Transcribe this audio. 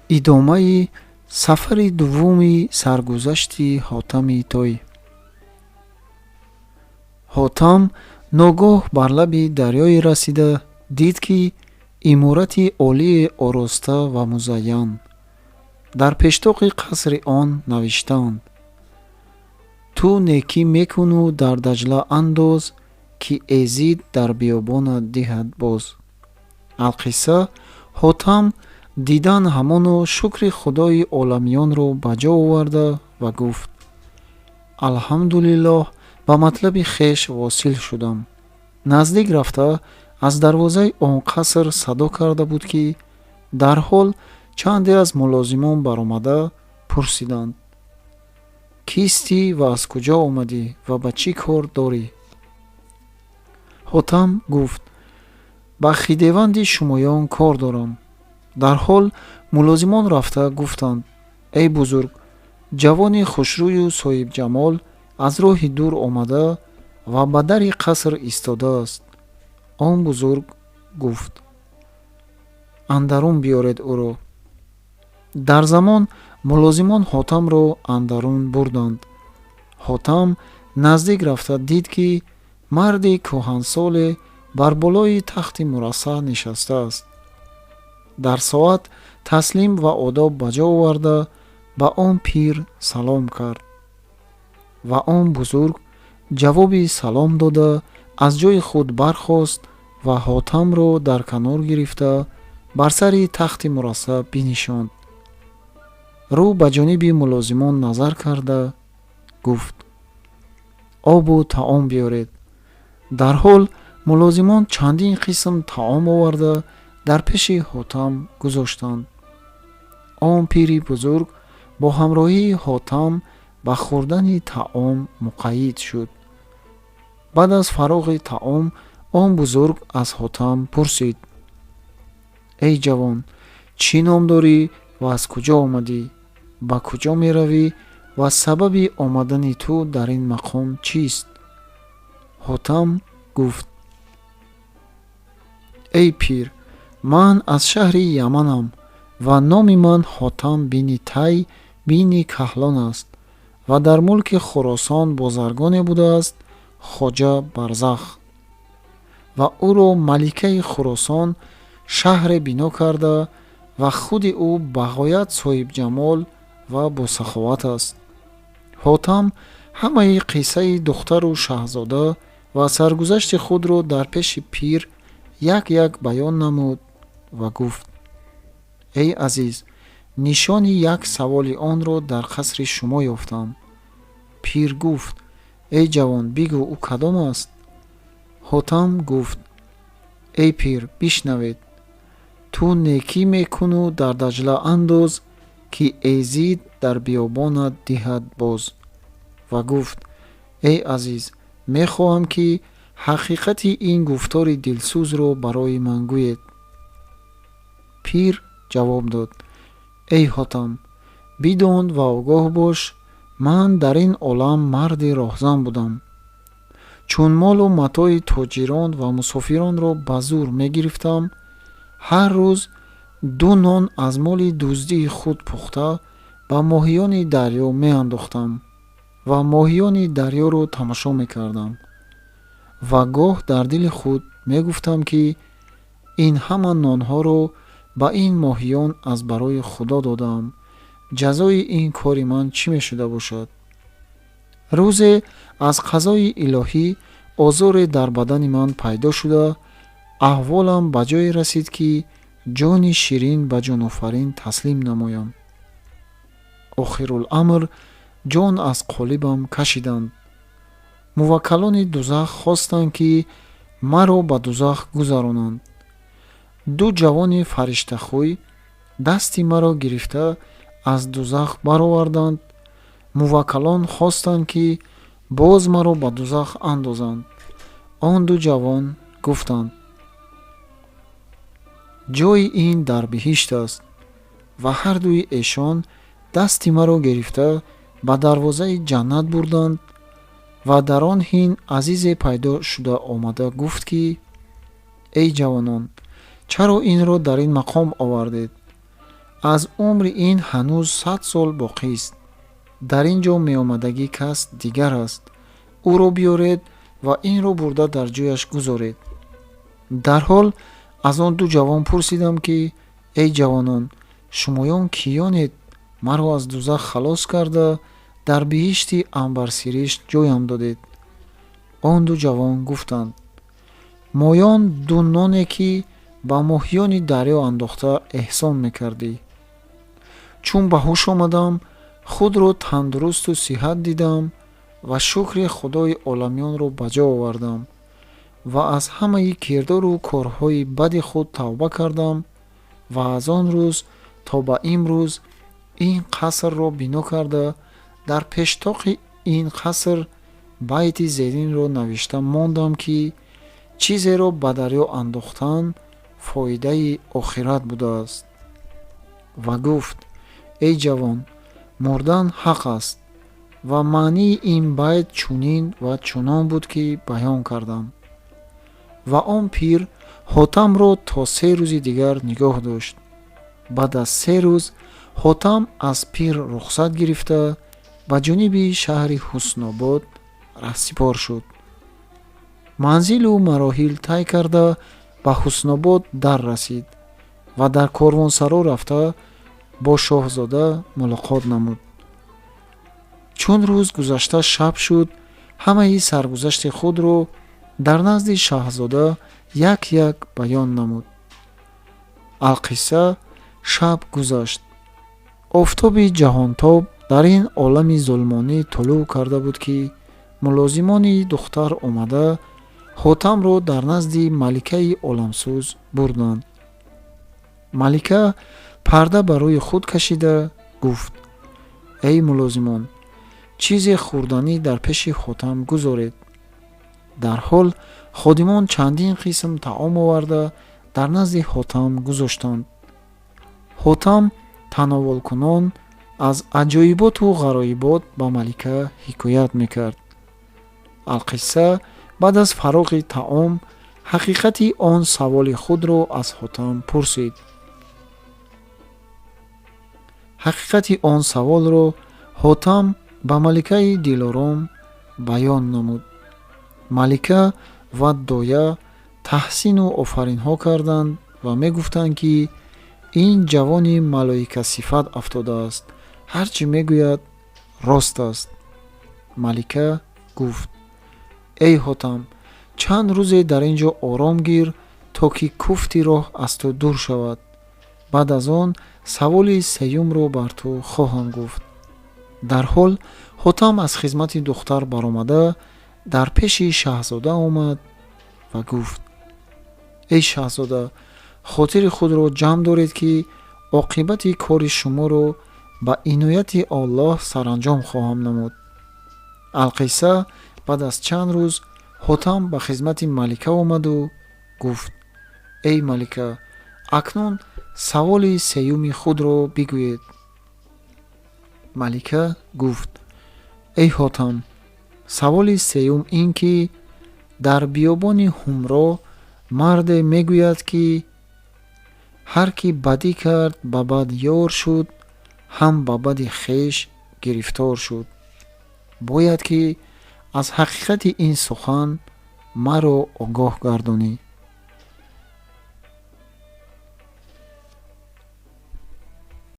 Идомаи сафари дуввуми саргузашти Ҳотами Той. Ҳотам ногоҳ бар лаби дарёе расида дид, ки иморати олие ороста ва музайян. Дар пештоқи қасри он навиштаанд: «Ту некӣ мекуну дар Даҷла андоз, ки Эзид дар биёбонат диҳад боз». Алқисса, Ҳотам дидан ҳамоно шукри Худои оламиёнро ба ҷо оварда ва гуфт: «Алҳамдулиллоҳ, ба матлаби хеш восил шудам». Наздик рафта, аз дарвозаи он қаср садо карда буд, ки дарҳол чанде аз мулозимон баромада пурсиданд: «Кистӣ ва аз куҷо омадӣ ва ба чӣ кор дорӣ?» Ҳотам гуфт: «Ба хидеванди шумоён кор дорам». Дарҳол мулозимон рафта гуфтанд: «Эй бузург, ҷавони хушрӯю соҳибҷамол аз роҳи дур омада ва ба дари қаср истодааст». Он бузург гуфт: «Андарун биёред ӯро». Дар замон мулозимон Ҳотамро андарун бурданд. Ҳотам наздик рафта дид, ки марди кӯҳансоле бар болои тахти мурассаъ нишастааст. Дар соат таслим ва одоб ба ҷо оварда, ба он пир салом кард ва он бузург ҷавоби салом дода, аз ҷои худ бархост ва Ҳотамро дар канор гирифта, бар сари тахти мурассаъ бинишонд. Рӯ ба ҷониби мулозимон назар карда гуфт: «Обу таом биёред». Дарҳол мулозимон чандин қисм таом оварда, дар пеши Ҳотам гузоштанд. Он пири бузург бо ҳамроҳии Ҳотам ба хӯрдани таом муқайид шуд. Баъд аз фароғи таом он бузург аз Ҳотам пурсид: «Эй ҷавон, чӣ ном дорӣ ва аз куҷо омадӣ, ба куҷо меравӣ ва сабаби омадани ту дар ин мақом чист?» Ҳотам гуфт: «Эй пир, ман аз шаҳри Яманам ва номи ман Ҳотам бини Тай бини Каҳлон аст ва дар мулки Хуросон бозаргоне будааст, Хоҷа Барзах, ва ӯро маликаи Хуросон шаҳре бино карда ва худи ӯ бағоят соҳибҷамол ва босаховат аст». Ҳотам ҳамаи қиссаи духтару шаҳзода ва саргузашти худро дар пеши пир як як баён намуд ва гуфт: «Эй азиз, нишони як саволи онро дар қасри шумо ёфтам». Пир гуфт: «Эй ҷавон, бигӯ, ӯ кадом аст?» Ҳотам гуфт: «Эй пир, бишнавед: ту некӣ мекуну дар Даҷла андоз, ки Эзид дар биёбонат диҳад боз». Ва гуфт: «Эй азиз, мехоҳам, ки ҳақиқати ин гуфтори дилсӯзро барои ман гӯед». Пир ҷавоб дод: «Эй Ҳотам, бидон ва огоҳ бош, ман дар ин олам марди роҳзан будам. Чун молу матои тоҷирон ва мусофиронро ба зур мегирифтам, ҳар рӯз ду нон аз моли дуздии худ пухта, ба моҳиёни дарё меандохтам ва моҳиёни дарёро тамошо мекардам ва гоҳ дар дили худ мегуфтам, ки ин ҳама нонҳоро ба ин моҳиён аз барои Худо додаам, ҷазои ин кори ман чӣ мешуда бошад? Рӯзе аз қазои илоҳӣ озоре дар бадани ман пайдо шуда, аҳволам ба ҷое расид, ки ҷони ширин ба ҷонофарин таслим намоям. Охируламр ҷон аз қолибам кашиданд. Муваккалони дузах хостанд, ки маро ба дузах гузаронанд. Ду ҷавони фариштахӯй дасти маро гирифта, аз дузах бароварданд. Муваккалон хостанд, ки боз маро ба дузах андозанд. Он ду ҷавон гуфтанд: ҷои ин дар биҳишт аст, ва ҳардуи эшон дасти маро гирифта, ба дарвозаи ҷаннат бурданд ва дар он ҳин азизе пайдо шуда омада гуфт, ки эй ҷавонон, чаро инро дар ин мақом овардед? Аз умри ин ҳанӯз 100 сол боқист. Дар ин ҷо меомадагӣ кас дигар аст. Ӯро биёред ва инро бурда дар ҷояш гузоред. Дарҳол аз он ду ҷавон пурсидам, ки эй ҷавонон, шумоён киёнед? Маро аз дузах халос карда дар биҳишти анбарсиришт ҷоям додед. Он ду ҷавон гуфтанд: моён ду ноне, ки ба моҳиёни дарё андохта эҳсон мекардӣ. Чун ба ҳуш омадам, худро тандурусту сиҳат дидам ва шукри Худои оламиёнро ба ҷо овардам ва аз ҳамаи кирдору корҳои бади худ тавба кардам ва аз он рӯз то ба имрӯз ин қасрро бино карда, дар пештоқи ин қаср байти зеринро навишта мондам, ки чизеро ба дарё андохтан фоидаи охират будааст. Ва гуфт: эй ҷавон, мурдан ҳақ аст ва маънии ин байт чунин ва чунон буд, ки баён кардам. Ва он пир Ҳотамро то 3 рӯзи дигар нигоҳ дошт. Баъд аз 3 рӯз Ҳотам аз пир рухсат гирифта ба ҷониби шаҳри Ҳуснобод раҳсипор шуд. Манзилу мароҳил тай карда ба Ҳуснобод дар расид ва дар корвонсаро рафта бо шоҳзода мулоқот намуд. Чун рӯз гузашта шаб шуд, ҳамаи саргузашти худро дар назди шаҳзода як-як баён намуд. Алқисса, шаб гузашт. Офтоби ҷаҳонтоб дар ин олами зулмонӣ тулӯъ карда буд, ки мулозимони духтар омада Ҳотамро дар назди маликаи оламсӯз бурданд. Малика парда ба рӯи худ кашида гуфт: эй мулозимон, чизе хӯрданӣ дар пеши Ҳотам гузоред. Дарҳол ходимон чандин қисм таом оварда дар назди Ҳотам гузоштанд. Ҳотам тановулкунон аз аҷоиботу ғароибот ба малика ҳикоят мекард. Алқисса, баъд аз фароғи таом ҳақиқати он саволи худро аз Ҳотам пурсид. Ҳақиқати он саволро Ҳотам ба маликаи Дилором баён намуд. Малика ва доя таҳсину офаринҳо карданд ва мегуфтанд, ки ин ҷавони малоикасифат афтодааст, ҳар чӣ мегӯяд рост аст. Малика гуфт: эй Ҳотам, чанд рӯзе дар ин ҷо ором гир, то ки куфти роҳ аз ту дур шавад. Баъд аз он саволи сеюмро бар ту хоҳам гуфт. Дарҳол Ҳотам аз хизмати духтар баромада дар пеши шаҳзода омад ва гуфт: эй шаҳзода, хотири худро ҷамъ доред, ки оқибати кори шуморо ба инояти Оллоҳ саранҷом хоҳам намуд. Алқисса, баъд аз чанд рӯз Ҳотам ба хизмати малика омаду гуфт: эй малика, акнун саволи сеюми худро бигӯед. Малика гуфт: эй Ҳотам, саволи сеюм ин ки дар биёбони Ҳумро марде мегӯяд, ки ҳар ки бадӣ кард ба бад ёр шуд, ҳам ба бади хеш гирифтор шуд. Бояд ки аз ҳақиқати ин сухан маро огоҳ гардонӣ.